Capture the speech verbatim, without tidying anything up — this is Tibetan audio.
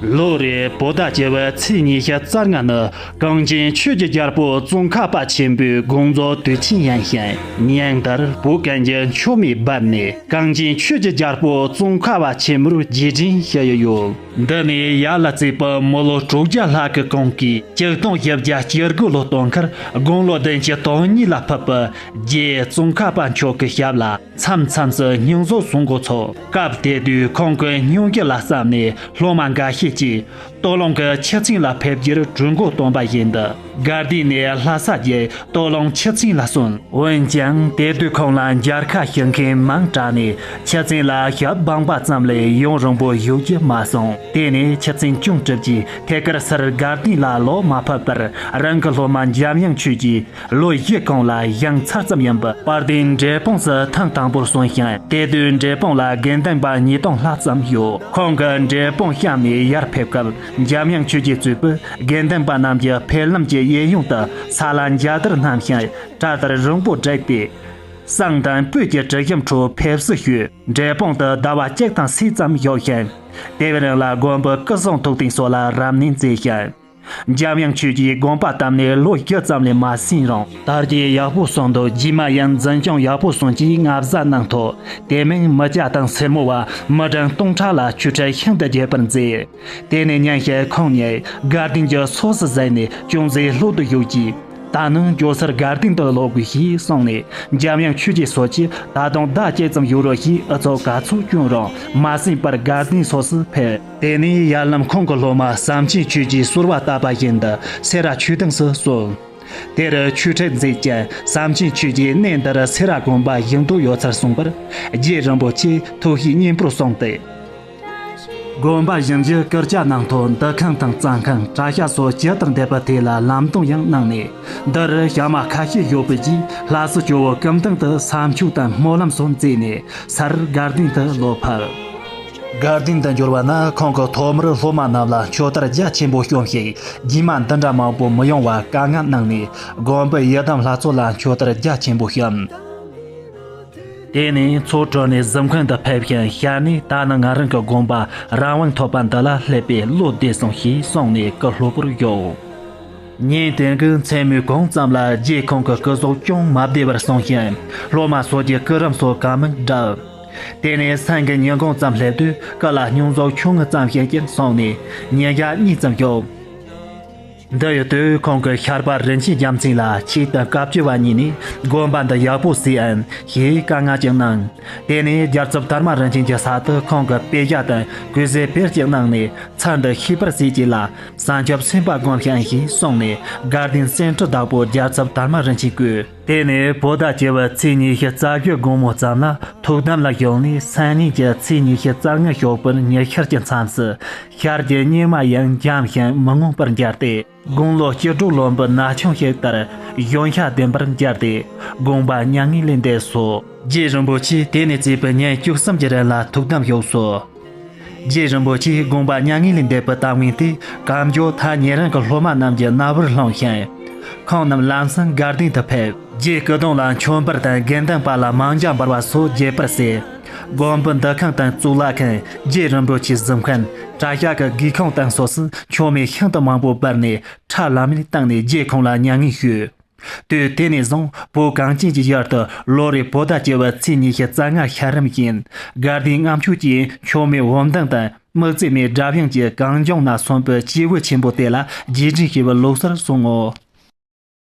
ལོ་རེའི་བོད་ཟླ་བཅུ་བའི་ཚེས་ཉི་ཤུ་རྩ་ལྔ་ནི་གངས་ཅན་ཆོས་ཀྱི་རྒྱལ་པོ་ཙོང་ཁ་པ་ཆེན་པོའི་དགོངས་རྫོགས་དུས་ཆེན་ཡིན་ཞིང་། ཉིན་དེར་བོད་ཁམས་ཀྱི་མཆོད་མེ་སྦར་ནས་གངས་ཅན་ཆོས་ཀྱི་རྒྱལ་པོ་ཙོང་ཁ་པ་ཆེན་པོར་རྗེས་དྲན་ཞུ་ཡི་ཡོད། འདི་ནི་ཡར་ལ་བརྩིས་པའི་མི་ལོ་དྲུག་བརྒྱ་ལྷག་གི་གོང་གི་ཆིག་སྟོང་བཞི་བརྒྱ་བཅུ་དགུ་ལོ་སྟོན་ཁར་དགུང་ལོ་བདུན་ཅུ་དོན་གཉིས་ལ་ཕེབས་པའི་རྗེ་ཙོང་ཁ་པ་མཆོག་གི་ཞབས་ལ་མཚམས་མཚམས་སུ་སྙུང་གཞི་བཟུང་འགོ་ཚུགས། སྐབས་དེ་དུས་ཁོང་གི་སྙུང་གཞི་ལ་བསམ་ནས་སློབ་མ་འགའ་ཤས་ཀྱིས་སྟོད་ལུང་གི་ཆུ་ཚན་ལ་ཕེབས་རྒྱུར་གྲོས་འགོ་བཏོན་པ་ཡིན་ཏེ། དགའ་ལྡན་ནས་ལྷ་ས་བརྒྱུད་སྟོད་ལུང་ཆུ་ཚན་ལ་སོན། འོན་ཀྱང་དེ་དུས་ཁོང་ལ་མཇལ་ཁ་ཞུ་མཁན་མང་དྲགས་ནས་ཆུ་ཚན་ལ་ཞབས་སྦངས་པ་ཙམ་ལས་ཡུན་རིང་པོ་བཞུགས་རྒྱུ་མ་སོང་། དེ་ནས་ཆུ་ཚན་སྐྱོང་གྲུབ་རྗེས་ཐད་ཀར་སར་དགའ་ལྡན་ལ་ལོག་མ་ཕེབས་པར་རང་གི་སློབ་མ་འཇམ་དབྱངས་ཆོས་ཀྱིས་ལོ་བཞི་གོང་ལ་བཞེངས་ཚར་ཙམ་ཡིན་པ། དཔལ་ལྡན་འབྲས་སྤུངས་སུ་ཐེངས་དང་པོར་སོན་ཞིང་། དེ་དུས་འབྲས་སྤུངས་ལ་དགེ་འདུན་པ་ཉིས་སྟོང་ལྷག་ཙམ་ཡོད། ཁོང་གིས་འབྲས་སྤུངས་གཤམ་ནས་ཡར་ཕེབས་སྐབས། འཇམ་དབྱངས་ཆོས་ཀྱིས་གཙོས་པའི་དགེ་འདུན་པ་རྣམས་ཀྱིས་ཕེབས་ལམ་གྱི་གཡས་གཡོན་དུ་ས་ལ་འཇའ་དར་བསྣམས་ཤིང་གྲལ་སྟར་རིང་པོ་བསྒྲིགས་ཏེ། བསང་དང་སྤོས་ཀྱི་དྲི་ཞིམ་ཁྲོད་ཕེབས་བསུ་ཞུས། འབྲས་སྤུངས་དུ་ཟླ་བ་གཅིག་དང་ཕྱེད་ཙམ་བཞུགས་ཤིང་། དེའི་རིང་ལ་དགོན་པའི་སྐུ་གསུང་ཐུགས་རྟེན་སོགས་ལ་རབ་གནས་མཛད་ཤིང་། འཇམ་དབྱངས་ཆོས་ཀྱིས་དགོངས་པ་བཏབ་ནས་ལོ་བཞི་ཙམ་ལས་མ་ཟིན་རུང་། དར་རྒྱས་ཡག་པོ་སོང་འདུག་རྗེས་མ་ཡང་འཛིན་སྐྱོང་ཡག་པོ་སོང་ཅེས་མངའ་བཟའ་གནང་ཐོག་དེ་མིན་མི་སྐྱ་དང་སེར་མོ་བ་མི་གྲངས་སྟོང་ཕྲག་ལ་ཆོས་ཁྲིད་ཤིན་ཏུ་རྒྱས་པར་མཛད། དེ་ནས་ཉིན་ཞིག་ཁོང་ཉིད་དགའ་ལྡན་གྱི་ཕྱོགས་སུ་གཟིགས་ནས་ཅུང་ཟད་ལྷོད་དུ་བཞུགས་ཀྱིས། ད་ནི་མགྱོགས་སར་དགའ་ལྡན་དུ་ལོག་དགོས་ཞེས་གསུངས་ནས། འཇམ་དབྱངས་ཆོས་ཀྱི་སོགས་ཀྱིས་ད་དུང་ཟླ་གཅིག་ཙམ་ཡོད་རོགས་ཞེས་ཨུ་ཚུགས་ག་ཚོད་བསྐྱོན་རུང་མ་ཟིན་པར་དགའ་ལྡན་ཕྱོགས་སུ་ཕེབས། དེ་ནས་ཡར་ལམ་ཁོང་གི་སློབ་མ་བསམ་ཆེན་ཆོས་ཀྱིས་གསོལ་བ་བཏབ་པ་བཞིན་དུ་སེ་ར་ཆོས་སྡིངས་སུ་སོང་། དེར་ཆོས་ཁྲིད་མཛད་ཅིང་། བསམ་ཆེན་ཆོས་ཀྱིས་གནས་འདིར་སེ་ར་དགོན་པ་བཞེངས་འདོད་ཡོད་ཚུལ་གསུངས་པར། རྗེ་རིན་པོ་ཆེས་ཐུགས་བཞེད་སྙིང་པོར་གསུངས་ཏེ། དགོན་པ་བཞེངས་རྒྱུའི་སྐུལ་ལྕག་གནང་ཐོག་འདུ་ཁང་དང་གཙང་ཁང་གྲྭ་ཤག་སོགས་ཇི་ལྟར་འདེབས་པ་དེ་ལ་ལམ་སྟོན་ཡང་གནང་ནས། འདིར་བྱ་མ་ཁ་ཤས་ཡོད་པའི་རྗེས་ལྷ་སའི་ཇོ་བོ་ཀུན་ལྡན་དུ་ས་མཆོད་དང་སྨོན་ལམ་སོགས་མཛད་ནས་སར་དགའ་ལྡན་དུ་ལོག་ཕེབས། དགའ་ལྡན་དུ་འབྱོར་བ་ན་ཁོང་གིས་ཐོག་མར་སློབ་མ་རྣམས་ལ་མཆོད་དར་རྒྱ་ཆེན་པོ་བསྐྱོན་ཞིང་། རྗེས་མ་འདི་འདྲ་མང་པོ་མི་ཡོང་བ་བཀའ་མངགས་གནང་ནས་དགོན་པའི་ཡི་དམ་ལྷ་ཚོགས་ལ་མཆོད་དར་རྒྱ་ཆེན་པོ་བཤམས། དེ་ནས་ཚོགས་གྲོལ་ནས་གཟིམ་ཁང་དུ་ཕེབས་ཤིང་། ཞལ་ནས་ད་ནི་ང་རང་གི་དགོངས་པ་རང་དབང་ཐོབ་པ་འདི་ལ་སླེབས་པས་བློ་བདེ་སོང་ཞེས་གསུངས་ནས་སྐུ་ལྷོད་པོར་བཞུགས། ཉིན་དེ་གི་མཚན་མོའི་གུང་ཙམ་ལ་རྗེ་ཁོང་གི་སྐུ་གཟུགས་ཅུང་མ་བདེ་བར་སོང་ཞིང་། སློབ་མ་སོགས་ཀྱིས་སྐུ་རིམ་སོགས་གང་མང་བསྒྲུབས། དེ་ནས་སང་གི་ཉིན་གུང་ཙམ་སླེབས་དུས་སྐུ་ལ་སྙུང་གཞི་ཆུང་ངུ་ཙམ་ཞིག་ཀྱང་སོང་ནས་ཉིན་ཞག་གཉིས་ཙམ་བཞུགས། འདི་ཡི་དུས་ཁོང་གིས་ཤར་པ་རིན་ཆེན་རྒྱལ་མཚན་ལ་ཆོས་དང་བཀའ་བཅོལ་བ་གཉིས་ནས་དགོན་པ་འདི་ཡག་པོ་བཟོས་ཨན་ཞེས་བཀའ་མངགས་ཀྱང་གནང་། དེ་ནས་རྒྱལ་ཚབ་དར་མ་རིན་ཆེན་གྱི་ས་དུ་ཁོང་གིས་དཔེ་ཞྭ་དང་གོས་ཟས་བེར་གཅིག་གནང་ནས་ཚར་འདི་ཤེས་པར་བྱས་ཀྱིས་ལ་བྱང་ཆུབ་སེམས་དཔའ་སྒོམ་ཤིག་ཨན་ཞེས་གསུངས་ནས་དགའ་ལྡན་སེང་ཁྲི་བདག་པོ་རྒྱལ་ཚབ་དར་མ་རིན་ཆེན་བསྐོས། དེ་ནས་བོད་ཟླ་བཅུ་བའི་ཚེས་ཉི་ཤུ་རྩ་བཞི་དགོང་མོ་ཙམ་ལ་ཐུགས་དམ་ལ་བཞུགས་ནས་སང་ཉིན་གྱི་ཚེས་ཉི་ཤུ་རྩ་ལྔ་ཞོགས་པར་ཉི་ཤར་གྱི་མཚམས་སུ་ཤར་གྱི་གཉེར་མ་ཡང་འཇམ་ཞིང་མི་མངོན་པར་འགྱུར་ཏེ། དགུང་ལོ་བཅུ་དྲུག་ལོན་པའི་ན་ཆུང་ཞིག་ལྟར་གཞོན་ཤ་ལྡན་པར་འགྱུར་ཏེ་དགོངས་པ་མྱ་ངན་ལས་འདས་སོ། རྗེ་རིན་པོ་ཆེས་དེ་ནས་བརྩིས་པའི་ཉིན་བཅུ་གསུམ་གྱི་རིང་ལ་ཐུགས་དམ་བཞུགས་སོ། རྗེ་རིན་པོ་ཆེས་དགོངས་པ་མྱ་ངན་ལས་འདས་པའི་གཏམ་ངན་དེ་གམ་ཇོ་ཐ་ཉེ་རིང་གི་སློབ་མ་རྣམས་ཀྱི་རྣ་བར་ལྷུང་ཞིང་། ཁོང་རྣམས་ལམ་སང་དགའ་ལྡན་དུ་ཕེབས། རྗེའི་སྐུ་གདུང་ལ་མཆོད་འབུལ་དང་དགེ་འདུན་པ་ལ་མང་ཇ་འབུལ་བ་སོགས་རྒྱས་པར་མཛད། དགོན་པའི་འདུ་ཁང་དང་གཙུག་ལག་ཁང་། རྗེ་རིན་པོ་ཆེའི་གཟིམ་ཁང་། གྲྭ་ཤག་གི་སྒེའུ་ཁུང་དང་སོགས་སུ་མཆོད་མེ་ཤིན་ཏུ་མང་པོ་སྦར་ནས་ཁྲ་ལམ་མེར་བཏང་ནས་རྗེ་ཁོང་ལ་མྱ་ངན་ཞུས། དུས་དེ་ནས་བཟུང་བོད་གངས་ཅན་གྱི་ཡུལ་དུ་ལོ་རེའི་བོད་ཟླ་བཅུ་བའི་ཚེས་ཉི་ཤུ་རྩ་ལྔ་ཤར་རིམ་བཞིན་དགའ་ལྡན་ལྔ་མཆོད་ཀྱིས་མཆོད་མེ་འོད་མདངས་དང་དམིགས་བརྩེ་མའི་སྒྲ་དབྱངས་ཀྱིས་གངས་ལྗོངས་ན་སོན་པའི་སྐྱེས་བུ་ཆེན་པོ་དེ་ལ་རྗེས་དྲན་ཞུ་བའི་ལུགས་སྲོལ་བྱུང་ངོ་།